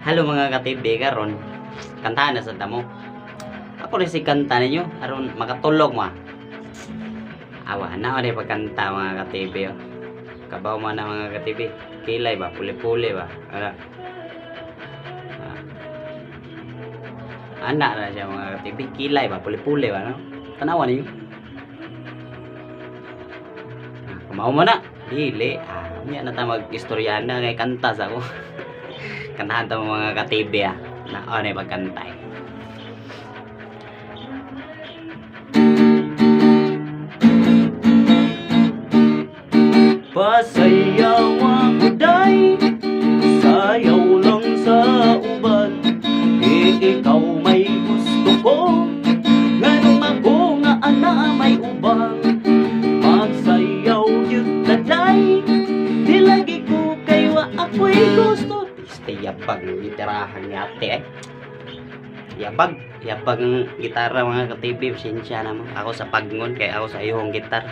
Hello, mga ka-TV, karon kantahan na sa tamo. Ako rin si kanta ninyo aron makatulog mo. Awa na ako pagkanta, mga ka-TV, oh. Kabaw man na, mga ka-TV. Kilay ba? Puli-puli ba? Ana. Ah. Ana na siya, mga ka-TV. Kilay ba? Puli-puli ba? No? Tanawan ninyo. Ah, kumao mo na. Dili. Ah, unya na ta mag-istorya na kay kanta sa ako. Kantahan ta mo, mga ka-TV, ah. Na ano yung pagkanta eh. Pasayaw ako day, sayaw lang sa uban. Eh, ikaw may gusto ko, nganong ako nga ana may uban. Magsayaw gyud ta day, di lagi ko kay wa ako'y gusto. Piste, yabag ng gitarahan ni ate eh. Yabag, yabag ang gitara, mga ka-TV. Pasensya na mo. Ako sa pagngon kay ako sa iyong gitar.